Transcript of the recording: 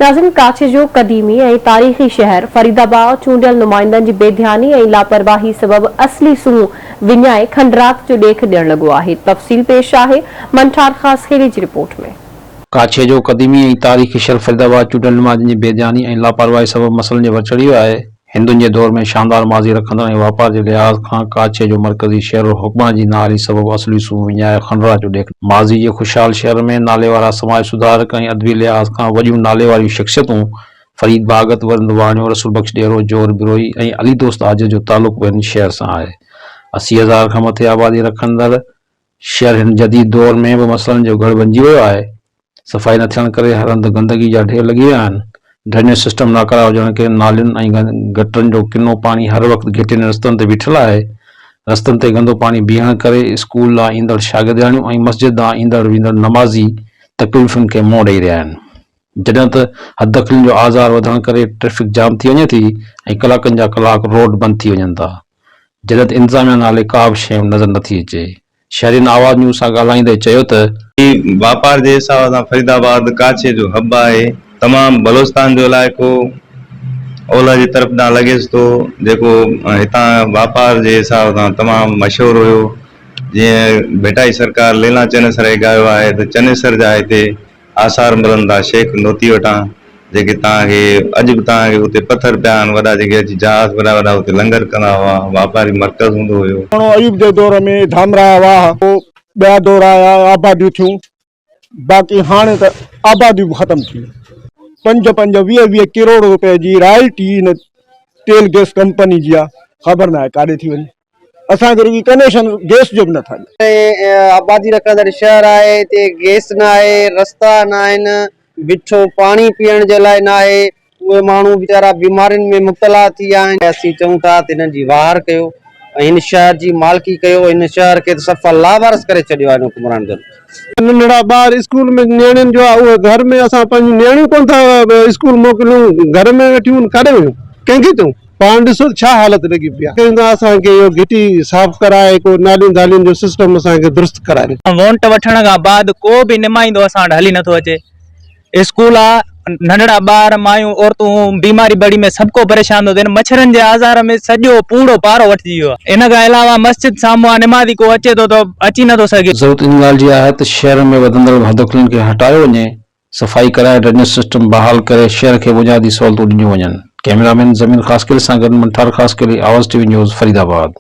ناظرين ڪاڇي جو قديمي ۽ تاريخي شهر فريد آباد چونڊيل نمائندن جي بي ڌياني ۽ لاپرواهي سبب اصلي سونهن وڃائي کنڊرات جو ڏيک ڏيڻ لڳو آهي تفصيل پيش آهي منٺار خاصخيلي جي رپورٽ ۾. ڪاڇي جو قديمي ۽ تاريخي شهر فريد آباد چونڊيل نمائندن جي بي ڌياني ۽ لاپرواهي سبب مسئلن جي ور چڙهي ويو آهي. هندن جي دور ۾ شاندار ماضي رکندڙ ۽ واپار جي لحاظ کان ڪاڇي جو مرڪزي شهر حڪمران جي نااهلي سبب اصلي سونهن وڃائي کنڊرات جو ڏيک ماضي جي خوشحال شهر ۾ ناليوارا سماج سڌارڪ ۽ ادبي لحاظ کان وڏيون ناليواريون شخصيتون فريد ڀاڳت، ورند واڻيو، رسول بخش ڏيرو، جوهر بروهي ۽ علي دوست عاجز جو تعلق به هن شهر سان آهي. 80 هزار کان مٿي آبادي رکندڙ شهر هن جديد دور ۾ به مسئلن جو گهڙ بنجي ويو آهي. صفائي نه ٿيڻ ڪري هر هنڌ گندگي جا ڍير لڳي ويا آهن. ڊرينيج سسٽم ناڪاره هجڻ ڪري نالين ۽ گٽرن جو ڪنو پاڻي هر وقت گهٽين ۽ رستن تي بيٺل آهي. رستن تي گندو پاڻي بيهڻ ڪري اسڪول ڏانهن ايندڙ شاگردياڻيون ۽ مسجد ڏانهن ايندڙ ويندڙ نمازي تڪليفن کي منهن ڏئي رهيا آهن. جڏهن ته حددخلين جو آزار وڌڻ ڪري ٽريفڪ جام ٿي وڃي ٿي ۽ ڪلاڪن جا ڪلاڪ روڊ بند ٿي وڃن ٿا. جڏهن ته انتظاميا نالي ڪا به شيء نظر نٿي اچي. شهرين آواز نيوز سان ڳالهائيندي چيو ته. هي واپار جي حساب سان فريد آباد ڪاڇي جو حب آهي. تمام بلوچستان جو علائقو اولهه جي طرف ڏانهن لڳيس ٿو جيڪو هتان واپار جي حساب سان تمام مشهور هيو. جيئن ڀٽائي سرڪار ليلا چنيسر کي ڳايو آهي ته چنيسر جا هتي آثار ملن ٿا شيخ نوتي وٽان جيڪي توهان کي اڄ به توهان کي اتي پٿر پيا آهن وڏا جيڪي اچي جهاز وڏا وڏا اتي لنگر ڪندا هئا واپاري مرڪز هوندو هيو. راڻو ايوب جي دور ۾ ڌامراهه واهه پوء ٻيا دور آيا آباديون ٿيون باقي هاڻي ته آباديون به ختم ٿي ويون پنج پنج 20 20 ڪروڙ روپيه جي رائلٽي هن تيل گئس ڪمپني جي آ خبر ناهي ڪاڏي ٿي وڃي. اسان کي رڳي ڪنيڪشن گئس جو به نٿا ڏين. آبادي رکندڙ شهر آهي هتي گئس ناهي رستا ناهن بٺو پاڻي پيئڻ جي لاء ناهي اهي ماڻهو ويچارا بيمارين ۾ مبتلا ٿي ويا آهن اسين چئون ٿا ته هنن جي واهر ڪيو ۽ هن شهر جي مالڪي ڪيو هن شهر کي ته صفا لاوارث ڪري ڇڏيو آهي هن حڪمرانن. ننڍڙا ٻار اسڪول ۾ نياڻين جو آهي اهي گهر ۾ اسان پنهنجون نياڻيون ڪونه ٿا اسڪول موڪليون گهر ۾ ويٺيون آهن ڪاڏي وڃون ڪنهن کي چئون. پاڻ ڏسو ته ڇا حالت لڳي پئي آهي. ڪنهن اسان کي اهو گهٽي صاف ڪرائي ڪو نالين ڌالين جو سسٽم اسان کي درست ڪرائي ڏي. وونٽ وٺڻ کان بعد ڪو به نمائندو اسان وٽ هلي نٿو اچي. اسڪول آ ننڍڙا ٻار مايون عورتون بيماري بڙي ۾ سڀ ڪو پريشان ٿو ٿئي مڇرن جي آزار ۾ سڄو پوڙو پارو وٺجي ويو آ ان کان علاوه مسجد سامهون آ نمازي ڪو اچي ٿو ته اچي نٿو سگهي. ضرورت ان ڳالهه جي آهي ته شهر ۾ وڌندڙ حددخلين کي هٽايو وڃي صفائي ڪرائي ڊرينيج سسٽم بحال ڪري شهر کي بنيادي سهولتون ڏنيون وڃن. ڪئميرا مين ضمير خاصخيلي سان گڏ Manthar Khaskheli, Awaz T V news, Faridabad.